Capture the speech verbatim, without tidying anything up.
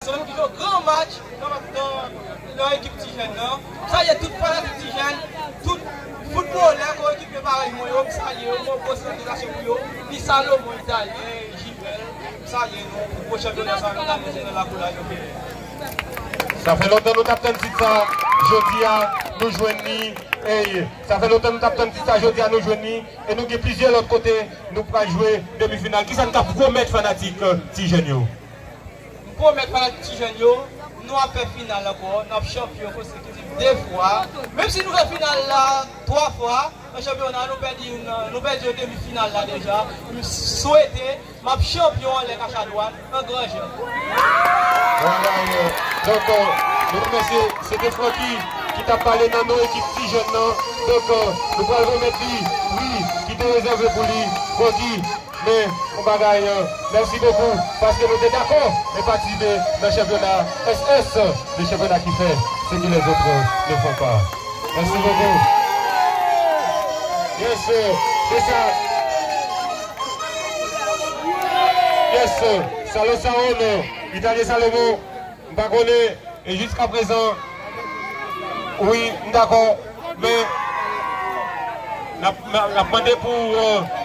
Zòn ki jwe yon gran match nan, nan, nan ekip Ti Jèn nan. M salye tout fanatik Ti Jèn, tout foutbolè, koyekipye parèy mwen yo, m salye yo, m voye gwo salitasyon pou yo. Ni Salomon, Italyen, Jimèl, m salye nou pou gwo chanpyona sa nou t ap mennen nan lakou la jodi a. Sa fè lontan nou t ap tann tit sa, jodi a nou jwenn li. Ey, sa fè lontan nou t ap tann tit sa, jodi a nou jwenn li. E nou gen plizyè lòt kote nou pral jwe demi final. Kisa n ka pwomèt fanatik, eh, Ti Jèn yo? M pwomèt fanatik Ti Jèn yo, nou ap fè final ankò, n ap chanpyon konsekitif de fwa. Menm si nou fè final la twa fwa nan chanpyona, nou pèdi youn nan, nou pèdi yo demi final la deja. M swete m ap chanpyon anlè Kachadwàn an gran jan. Travay, eh, donk, eh, nou remèsye, se te Francky ki t ap pale nan non ekip Ti Jèn nan. Donk, eh, nou pral remèt li pri ki te rezève pou li. Francky, men yon bagay, eh, mèsi bokou, paske nou te dakò e patisipe nan chanpyona S S, le championnat qui fait ce que les autres ne font pas. Mèsi bokou. Yes, eh, se sa. Yes, Salo Saon, Italyen Salomon, m pa konnen, e jiskaprezan, wi, m dakò, men n ap, n ap, n ap mande pou, eh,